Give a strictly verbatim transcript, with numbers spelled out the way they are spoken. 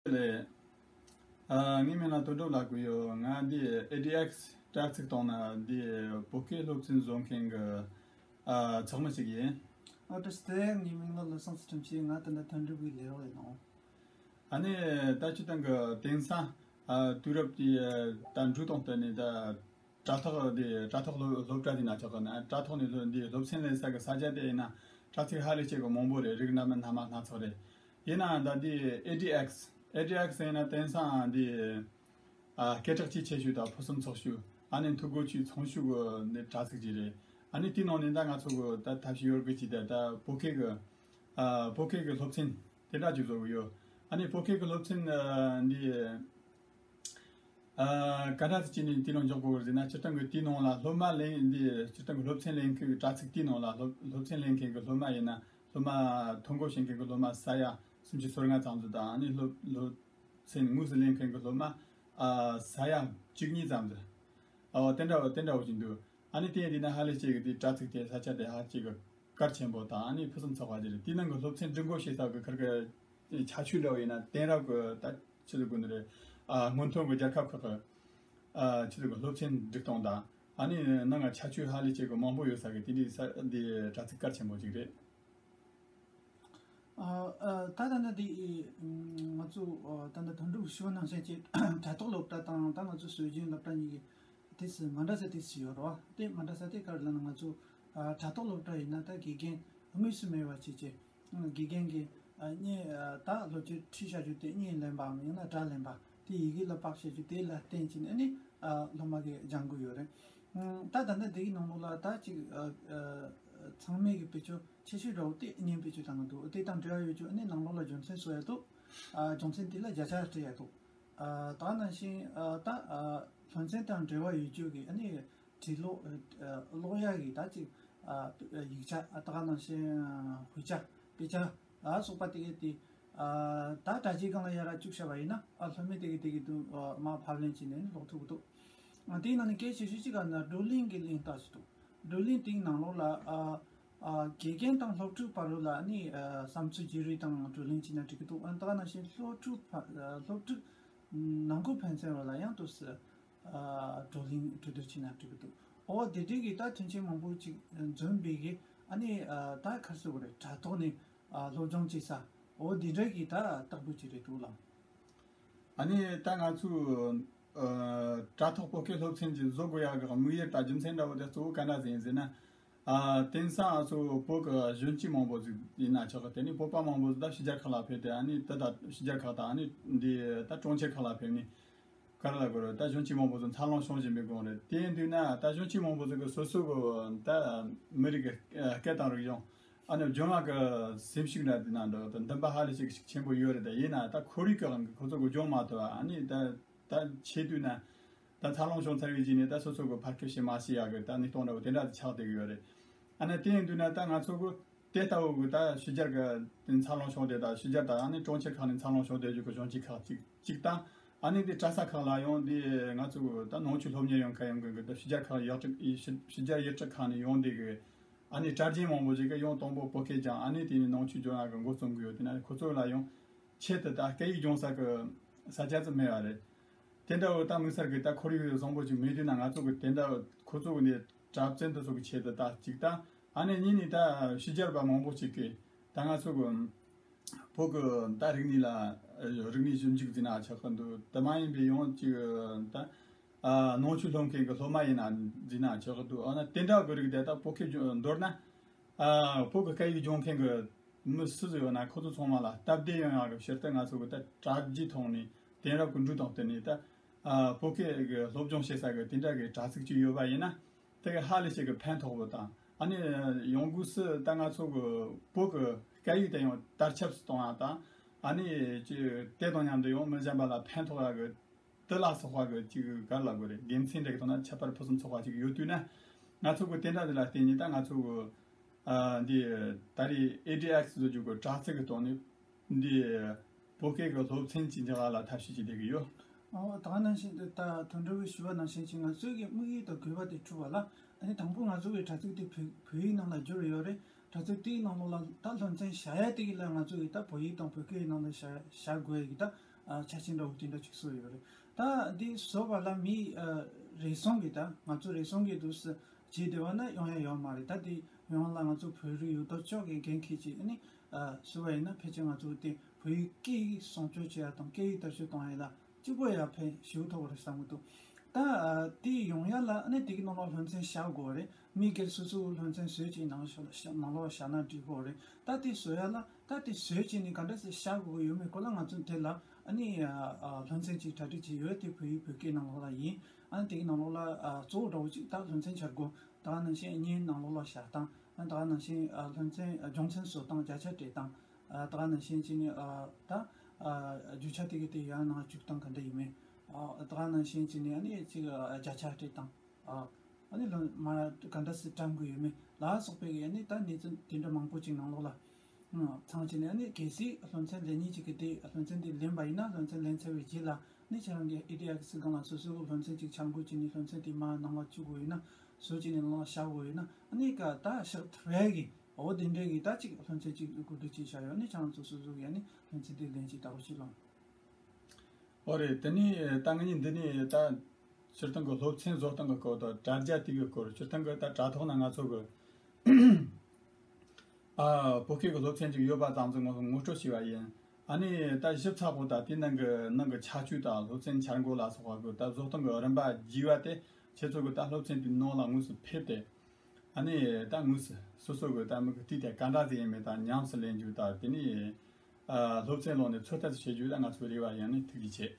ལགས། ཨ། ངའི་མིང་ལ་དོན་གྲུབ་ལབ་ཀྱི་ཡོད། ང་འདི་ཨེ་ཌི་ཨེག་སི་དྲ་ཚིགས་སྟེང་ན་འདི་བོད་སྐད་སློབ་ཚན་བཟོ་མཁན་གྱི་ཨ་ཚོགས་མི་ཞིག་ཡིན། ཨོ། བཀྲ་ཤིས་བདེ་ལེགས། ངའི་མིང་ལ་བློ་བཟང་ཚུལ་ཁྲིམས་ཞེས། ང་ད་ལྟ་དོན་གྲུབ་ཀྱི་ལས་རོགས་ཡིན་ནོ། ཨ་ནི་ད་སྤྱིར་བཏང་གི་དེང་སང་ཨ་དུས་རབས་དེ་ད་འགྲོས་དང་བསྟུན་ནས་ད་དྲ་ཐོག་དེ་དྲ་ཐོག་སློབ་སློབ་གྲྭ་དེ་ན་ཆོག་གི་ན། དྲ་ཐོག་ནས་སློབ་འདི་སློབ་ཚན་ལེན་ས་གི་ས་ཆ་དེ་ཡིན་ན་དྲ་ཚིགས་ཧ་ལས་ཅིག་གི་མང་པོ་རེད། རིགས་སྣ་མིན་སྣ་མང་སྣ་ཚོགས་རེད། ཡིན་ནའང་ད་འདི་ཨེ་ཌི་ཨེག་སི། ཨེ་ཌི་ཨེག་སི་ཡིན་ན་དེང་སང་འདི་ཨ་སྐད་གྲགས་ཆེས་ཆེ་ཤོས་དང་ཕུན་སུམ་ཚོགས་ཤོས། ཨ་ནི་འཐུས་སྒོ་ཆེས་ཚང་ཤོས་གི་འདི་དྲ་ཚིགས་ཅིག་རེད། ཨ་ནི་དེའི་ནང་ནས་ད་ང་ཚོ་གི་ད་ཐབས་ཤེས་ཡོད་དགུ་ཅིག་ད་ད་བོད་སྐད་གི་ཨ་བོད་སྐད་གི་སློབ་ཚན་དེ་འདྲ་ཅིག་བཟོ་གི་ཡོད། ཨ་ནི་བོད་སྐད་གི་སློབ་ཚན་ཨ་འདི་ཨ་ག་འདྲ་ཅིག་ནས་དེ་ནང་འཇོག་དགོས་རེད་ཟེར་ན། སྤྱིར་བཏང་གི་དེའི་ནང་ལ་སློབ་མ་ལེན་འདི་སྤྱིར་བཏང་གི་སློབ་ཚན་ལེན་མཁན་གི་དྲ་ཚིགས་དེའི་ནང་ལ་སློབ་སློབ་ཚན་ལེན་མཁན་གི་སློབ་མ་ཡིན་ན་སློབ་མ་ཐོ་འགོད་བྱེད་མཁན་གི་སློབ་མ་ས་ཡ་སུམ་ཅུ་སོ་ལྔ་ཙམ་ཟིག་དང་། ཨ་ནི་སློབ་སློབ་ཚན་དངོས་སུ་ལེན་མཁན་གི་སློབ་མ་ཨ་ས་ཡ་བཅུ་གཉིས་ཙམ་ཟིག་ཨ་དེ་འདྲ་བོ་དེ་འདྲ་བོ་ཞིག་འདུག་ཨ་ནི་དེ་ཡིན་དུས་ན་ཧ་ལས་ཅིག་གི་དེ་དྲ་ཚིགས་དེ་ས་ཆ་དེ་ཧ་ཅིག་གི་གལ་ཆེན་པོ་དང་། ཨ་ནི་ཕུན་སུམ་ཚོགས་པ་ཅིག་རེད། དེའི་ནང་གི་སློབ་ཚན་སྒྲིག་འགོད་བྱེད་ས་གི་ཁུར་གི་ཁྱད་ཆོས་འདྲ་བོ་ཡིན་ན། དེང་རབས་གི་ད་ཆི་ཟེར་དགོས་ནི་རེད། ཨ་སྔོན་ཐོན་གི་རྒྱལ་ཁབ་ཁག་གི་ཨ་ཆི་ཟེར་དགོས། སློབ་ཚན་སྒྲིག་སྟངས་དང་། ཨ་ནི་ནང་ང་ཁྱད་ཆོས་ཧ་ལས་ཅིག་གི་མང་པོ་ཡོད་ས་གི་དེ་འདྲའི་ས་འདི་དྲ་ཚིགས་གལ་ཆེན་པོ་ཅིག་རེད། ཨ་ཨ་ད་ད་ནི་འདི་ང་ཚོ་ཨ་ད་ནི་དོན་གྲུབ་ཞུ་བ་ནང་བཞིན་གྱི་དྲ་ཐོག་སློབ་གྲྭ་དང་ད་ང་ཚོ་སྲོལ་རྒྱུན་སློབ་གྲྭ་གཉིས་ཀྱི་དེ་སུ་མ་འདྲ་ས་དེ་སུ་ཡོད་རེད་བ། དེ་མ་འདྲ་ས་དེ་ག་རེ་ལབ་ན། ང་ཚོ་ཨ་དྲ་ཐོག་སློབ་གྲྭ་ཡིན་ན་ད་དགེ་རྒན་དངོས་སུ་མེད་པ་བྱས་བྱས། དགེ་རྒན་གྱིས་ཨ་བརྙན་ཨ་ད་སློབ་ཚན་ཁྲིད་བྱ་རྒྱུ་དེ་བརྙན་ལེན་པའམ་ཡང་ན་སྒྲ་ལེན་པ་དེ་ཡི་གེ་ལ་ཕབ་བྱ་རྒྱུ་དེ་ལ་བརྟེན་བྱས་ནས་ནི་ཨ་སློབ་མ་གིས་སྦྱང་གི་ཡོད་རེད། ཨ་ད་ད་ལྟ་འདི་གི་ནང་ལོགས་ལ་ད་ཅིག་ཨ་ཨ་ཚང་མས་གི་བེད་སྤྱོད་ཆེ་ཤོས་འདྲ་བོ་དེ་བརྙན་བེད་སྤྱོད་བཏང་གི་འདུག་དེ་དང་འབྲེལ་བ་ཡོད་རྒྱུ་ཨ་ནི་ནང་ལོགས་ལ་སྦྱོང་ཚན་བཟོ་ཡ་འདུག་ཨ་སྦྱོང་ཚན་དེ་ལ་བརྒྱ་ཆ་སྤྲད་ཡ་འདུག་ཨ་ད་ནང་བཞིན་ཨ་ད་ཨ་སློབ་ཚན་དང་འབྲེལ་བ་ཡོད་རྒྱུ་གི་ཨ་ནི་བྲིས་ཀློག་ཨ་ཀློག་ཡ་གི་ད་ཅིག་ཨ་ཡིག་ཆ། ཨ་ད་ག་ནང་བཞིན་ཨ་དཔེ་ཆ། དཔེ་ཆ་ཨ་སོགས་པ་དེ་གའི་དེ་ཨ་ད་དྲ་རྒྱའི་སྒང་ལ་ཡར་བཅུག་བྱས་པ་ཡིན་ན། ཨ་སློབ་མས་དེ་གའི་དེ་གའི་དུ་ཨ་མར་ཕབ་ལེན་བྱས་ནས་ཀློག་ཐུབ་ཀྱི་འདུག་ཨ་དེའི་ནང་ནས་གལ་ཆེ་ཤོས་གཅིག་ག་ན་བགྲོ་གླེང་གི་གླེང་སྟེགས་ཤིག་འདུག་བགྲོ་གླེང་དེའི་ནང་ལོགས་ལ་ཨ་ཨ་དགེ་རྒན་དང་སློབ་ཕྲུག་བར་ལ་ཨ་ནི་ཨ་བསམ་ཚུལ་བརྗེ་རེས་དང་བགྲོ་གླེང་བྱས་ན་འགྲིག་གི་འདུག་ཨ་ད་ག་ནང་བཞིན་སློབ་ཕྲུག་བར་ཨ་སློབ་ཕྲུག་ནང་ཁུལ་ཕན་ཚུན་བར་ལ་ཡང་དུ་སུ་ཨ་བགྲོ་གླེང་གྲོས་བསྡུར་བྱས་ན་འགྲིག་གི་འདུག་ཨོ་དེ་འདྲའི་གི་ད་མཐུན་རྐྱེན་མང་པོ་ཅིག་འཛོམས་པའི་གི་ཨ་ནི་ཨ་ད་ག་རེ་ཟེར་དགོས་རེད། དྲ་ཐོག་ནས་ཨ་སློབ་སྦྱོང་བྱེད་ས། ཨོ་དེ་འདྲའི་གི་ད་བདག་པོ་ཅིག་རེད་འདུག་ལགས། ཨ་ནི་ད་ང་ཚོས་ཨ་དྲ་ཐོག་བོད་སྐད་སློབ་ཚན་ཅིག་བཟོ་དགོས་ཡག་གི་དམིགས་ཡུལ་དང་རྒྱུ་མཚན་འདྲ་བོ་དེ་གཙོ་བོ་ག་འདྲ་ཟིག་ཡིན་ཟེར་ན། ཨ་དེང་སང་ཨ་ཚོ་བོད་ཀྱི་གཞོན་སྐྱེས་མང་པོ་ཟིག་ཡིན་ན་ཆོག་གི། དེ་ནི་བོད་པ་མང་པོ་ཟིག་ད་ཕྱི་རྒྱལ་ཁག་ལ་ཕེབས་ཏེ། ཨ་ནི་དེ་ད་ཕྱི་རྒྱལ་ཁག་དང་ཨ་ནི་འདི་ད་གྲོང་ཁྱེར་ཁག་ལ་ཕེབས་ནས་ག་རེ་ལབ་དགོས་རེད། ད་གཞོན་སྐྱེས་མང་པོ་ཟིག་འཚར་ལོངས་བྱུང་བཞིན་པའི་སྒང་རེད། དེ་ཡིན་དུས་ན་ད་གཞོན་སྐྱེས་མང་པོ་ཟིག་གིས་སོ་སོ་གི་ད་མི་རིགས་ཀྱི་སྐད་དང་རིག་གཞུང་ཨ་ནི་སྦྱོང་བ་གི་སེམས་ཤུགས་འདྲ་དེ་ན་འདྲ་ད་འདུན་པ་ཧ་ལས་ཤིག་ཤུགས་ཆེན་པོ་ཡོད་རེད། ད་ཡིན་ན་ད་ཁོར་ཡུག་གི་དབང་གིས་ཁོ་ཚོ་གིས་སྦྱོང་མ་ཐུབ་པ། ཨ་ནི་ད་ད་ཆེ་དུས་ན། ད་འཚར་ལོངས་བྱུང་ཚར་བའི་རྗེས་ནས་ད་སོ་སོ་གི་ཕར་སྐད་བཤད་མ་བཤད་ཡག་གི་ད་གནས་སྟངས་འདྲ་བོ་དེ་འདྲ་ཆགས་བསྡད་ཀྱི་ཡོད་རེད། ཨ་ནི་དེ་ཡིན་དུས་ན་ད་ང་ཚོ་གི་དེ་ལྟ་བུ་གི་ད་ཕྱི་རྒྱལ་གི་འཚར་ལོངས་བྱུང་བསྡད། ད་ཕྱི་རྒྱལ་དང་ཨ་ནི་གྲོང་ཁྱེར་ཁག་ནས་འཚར་ལོངས་བྱུང་བསྡད་རྒྱུ་གི་གཞོན་སྐྱེས་ཁག་ཅིག་ཅིག་དང་། ཨ་ནི་འདི་གྲྭ་ས་ཁག་ལ་ཡང་འདི་ང་ཚོ་གི་ད་ནང་ཆོས་སློབ་གཉེར་ཡོང་མཁན་ཡོང་མཁན་གི་ད་ཕྱི་རྒྱལ་ཁག་ཡིག་ཚགས་ཕྱི་རྒྱལ་ཡིག་ཚགས་ཁག་ནས་ཡོང་བསྡད་གི། ཨ་ནི་གྲྭ་རྒན་མང་པོ་ཅིག་གིས་ཡང་དང་པོ་བོད་སྐད་སྦྱང་། ཨ་ནི་དེ་ནས་ནང་ཆོས་སྦྱོང་ཡག་གི་འགོ་རྩོམ་གི་ཡོད། དེ་ན་ཁོ་ཚོ་ལ་ཡང་ཆེད་དུ་ད་སྐད་ཡིག་སྦྱོང་ས་གི་ས་ཆ་ཙམ་མེད་པ་རེད། དེ་འདྲ་བོ་ད་དམིགས་བསལ་གྱི་ད་ཁོར་ཡུག་བཟང་པོ་ཅིག་མེད་དུས་ན་ང་ཚོ་གི་དེ་འདྲ་ཁོ་ཚོ་གི་ནས་གྲྭ་བཙུན་དེ་ཚོ་གི་ཆེད་དུ་ད་ཅིག་ད། ཨ་ནི་གཉིས་ནས་ད་ཕྱི་རྒྱལ་པ་མང་པོ་ཅིག་གིས་ད་ང་ཚོ་གི་བོད་གི་ད་རིག་གནས་ལ་རིག་གནས་ཞིབ་འཇུག་བྱས་ན་ཆོག་གི་འདུག་དེ་མ་ཡིན་པའི་ཡང་ཅིག་ད་ནང་ཆོས་སློབ་མཁན་གི་སློབ་མ་ཡིན་ན་བྱས་ན་ཆོག་གི་འདུག་ཨ་ན་དེ་འདྲ་གི་རིགས་དེ་ད་བོད་སྐད་མདོར་ན། ཨ་བོད་ཀྱི་སྐད་ཡིག་སྦྱོང་མཁན་གྱི་མི་སུ་ཟིག་ཡོད་ན་ཁོ་ཚོ་ཚང་མ་ལ་སྟབས་བདེ་ཡོང་ཡག་གི་ཕྱིར་དུ་ང་ཚོ་གི་ད་དྲ་རྒྱའི་ཐོག་ནས་དེང་རབས་ཀྱི་འགྲོས་དང་བསྟུན་ནས་ད་ཨ་བོད་སྐད་ཀྱི་སློབ་སྦྱོང་བྱེད་ས་གི་དེ་འདྲ་གི་དྲ་ཚིགས་ཅིག་ཡོད་པ་ཡིན་ན་དེ་གི་ཧ་ལས་ཤིག་གི་ཕན་ཐོགས་པོ་དང་། ཨ་ནི་ཡང་སྒོས་སུ་ད་ང་ཚོ་གི་བོད་ཀྱི་སྐད་ཡིག་དེ་ཡང་དར་ཁྱབ་སུ་གཏོང་ཡག་དང་། ཨ་ནི་ཅི་དེ་དང་མཉམ་དུ་ཡང་མི་གཞན་པ་ལ་ཕན་ཐོགས་ཡག་གི་དེ་ལ་སོགས་པ་གི་ཅིག་ག་རེ་ལབ་དགོས་རེད། དགེ་མཚན་འདྲ་གི་ཐོག་ན་ཁྱད་པར་ཕུན་སུམ་ཚོགས་པ་ཅིག་ཡོད་དུས་ན། ང་ཚོ་གི་དེ་འདྲ་དེ་ལ་བརྟེན་ནས་ད་ང་ཚོ་གི་ཨ་འདི་ད་རེས་ཨེ་ཌི་ཨེག་སི་བཟོ་རྒྱུ་གི་དྲ་ཚིགས་གི་ཐོག་ནས་འདི་བོད་སྐད་གི་སློབ་ཚན་ཅིག་འཇགས་ལ་ཐབས་ཤེས་ཅིག་བསྡད་གི་ཡོད། ཨོ་ད་ག་ནང་བཞིན་དུ་ད་དོན་གྲུབ་ཀྱིས་ཞུ་བ་ནང་བཞིན་ཅིག་ང་ཚོའི་གི་དམིགས་ཡུལ་དང་དགོས་པ་དེ་གྲུབ་པ་ལ། ཨ་ནི་དང་པོ་ང་ཚོ་གི་དྲ་ཚིགས་དེ་བོད་བོད་ཡིག་ནང་ལ་བསྒྱུར་ཡོད་རེད། དྲ་ཚིགས་དེའི་ནང་ལོགས་ལ་ད་སློབ་ཚན་བཞག་ཡ་དེ་གི་ལ་ང་ཚོ་གི་ད་བོད་ཡིག་དང་བོད་སྐད་ནང་ལ་བཞག་བཞག་དགོས་ཡ་གི་ད་ ཨ་ཆ་རྐྱེན་འདྲ་བོ་དེ་འདྲ་ཅིག་བཟོས་ཡོད་རེད། ད་འདི་བཟོས་པ་ལ་མི་ཨ་རེ་ཟུང་གིས་ད་ང་ཚོ་རེ་ཟུང་གིས་འདུག་སེ་བྱས་བསྡད་པ་ན་ཡོང་ཡ་ཡོད་མ་རེད། ད་འདི་ཡོང་ལ་ང་ཚོ་བོད་རིགས་ཡོད་དོ་ཅོག་གིས་འགན་འཁྱེར་བྱས་ཨ་ནི་ཨ་བཟོས་པ་ཡིན་ན་ཕལ་ཆེར་ང་ཚོ་དེ་བོད་ཡིག་སྐད་ཡིག་སྲུང་སྐྱོབ་བྱེད་ཡ་དང་སྐད་ཡིག་དར་ཁྱབ་གཏོང་ཡ་ལ་གཅིག་པོ་ཡ་ཕན་ཞེ་པོ་ཐོགས་རེད་བསམ་གྱི་འདུག་ད་ཨ་དེ་ཡོང་ཡ་ལ་ཨ་ནི་དེ་གི་ནང་ལོགས་སློབ་ཚན་བཞག་དགོས་རེད། མི་སྒེར་སོ་སོའི་སློབ་ཚན་བཟོས་ཅིག་ནང་ལོགས་ནང་ལོགས་བཞག་ན་འགྲིག་གི་རེད། ད་དེ་བཟོ་ཡ་ལ་ད་དེ་བཟོས་ཅིག་ནི་ག་འདྲ་སེ་བཞག་དགོས་ཀྱི་ཡོད་མེད་སྐོར་ལ་ང་ཚོ་དེ་ལ་ཨ་ནི་ཨ་ཨ་སློབ་ཚན་ཅིག་གྲ་སྒྲིག་བྱས་ཡོད། དེ་བོད་ཡིག་བོད་སྐད་ནང་ལོགས་ལ་ཡིན། ཨ་ནི་དེ་གི་ནང་ལོགས་ལ་ཨ་གཙོ་བོ་འདྲ་བོ་ཅིག་ད་སློབ་ཚན་འཆར་སྒོ་ད་ག་ནང་བཞིན་བརྙན་ནང་ལོགས་ལ་བཞག་སྟངས། ཨ་ད་ག་ནང་བཞིན་ཨ་སློབ་ཚན་ཨ་སྦྱོང་ཚན་བཟོ་སྟངས་བརྒྱ་ཆ་སྤྲད་སྟངས། ཨ་ད་ག་ནང་བཞིན་བྱས་ནས་ཨ་ད་ཨ་རྒྱུ་ཆ་དེ་གི་དེ་ཡང་ནང་བཅུག་སྟངས་ག་འདྲ་ཡིན་མིན། ཨ་ད་ག་ནང་བཞིན་བྱས་ནས་ཨ་ནི་ཅིག་ཨ་བརྒྱ་ཆ་སྤྲད་སྟངས། ཨ་ཨ་ནི་ལོ་མ་ག་འདྲ་སེ་བཀྲམ་དགོས་ཡོད་མེད་ལ་སོགས་པའི་ཨ་ནི་ད་གནས་ཚུལ་དེ་འདྲ་མང་པོ་ཅིག་ནང་ལོགས་ལ་ཨ་ཚང་བྱས་ནས། ཨ་ནི་གལ་སྲིད་སློབ་ཚན་ལེན་མཁན་ཅིག་གིས་དེ་སློབ་ཚན་དེ་ལེན་པ་ཡིན་ན། སློབ་ཚན་ལེན་ཚར་བའི་རྗེས་ལ་ནི་ཁྱེད་རང་གི་ཨི་ཌི་ཨེག་སི་སྒང་ལ་སོ་སོའི་སློབ་ཚན་ཅིག་འཆར་འགོད་བྱས་ནས་སློབ་ཚན་དེ་མར་ནང་ལ་བཅུག་དགོས་ཡོད་ན། བཟོ་བྱས་ནས་ནང་ལ་བཞག་དགོས་ཡོད་ན། ཨ་ནི་ཀ་ད་ཞག་དེ་རེ་གི་འོ་དེ་འདྲའི་གི་ད་ཅིག་སློབ་ཚན་ཅིག་བཀོད་སྒྲིག་བྱས་བཞག་ཡོད། ཨ་ནི་ཁྱེད་རང་ཚོ་སོ་སོ་གི་ཨ་ནི་སློབ་ཚན་དེ་ལེན་ཅིག་ལྟ་བུ་ཞིག་ལོངས། ཨོ་རེད། དེ་ནས་ད་ངེད་གཉིས་འདི་ནས་ད་སྤྱིར་བཏང་གི་སློབ་ཚན་བཟོ་སྟངས་ཀྱི་སྐོར་དང་དྲ་རྒྱ་དེ་གི་སྐོར། སྤྱིར་བཏང་གི་ད་དྲ་ཐོག་ན་ང་ཚོ་གི་ཨ་བོད་སྐད་ཀྱི་སློབ་ཚན་ཅིག་ཡོད་པ་ཙམ་ཙམ་ངོ་ངོ་སྤྲོད་བྱས་པ་ཡིན། ཨ་ནི་ད་ཞིབ་ཚགས་པོ་ད་དེ་ནང་གི་ནང་གི་ཁྱད་ཆོས་དང་སློབ་ཚན་འཆར་འགོད་ལ་སོགས་པ་གི་ད་བཟོ་སྟངས་ཀྱི་རིམ་པ་བརྒྱུད་པ་དེ་ཁྱེད་ཚོ་གི་ད་སློབ་ཚན་དེའི་ནང་ལ་དངོས་སུ་ཕེབས་ཏེ། ཨ་ནི་ད་དངོས་སུ་སོ་སོ་གི་ད་མི་གི་དུས་དེ་ག་འདྲ་ཟིག་ཡིན་མིན་ད་ཉམས་སུ་ལེན་རྒྱུ་དང་། དེ་ནས་ཨ་སློབ་ཚན་ཀློག་ནས་ཚོད་ལྟ་བྱེད་རྒྱུ་ད་ང་ཚོའི་རེ་བ་ཡིན། ཨ་ནི་ཐུགས་རྗེ་ཆེ།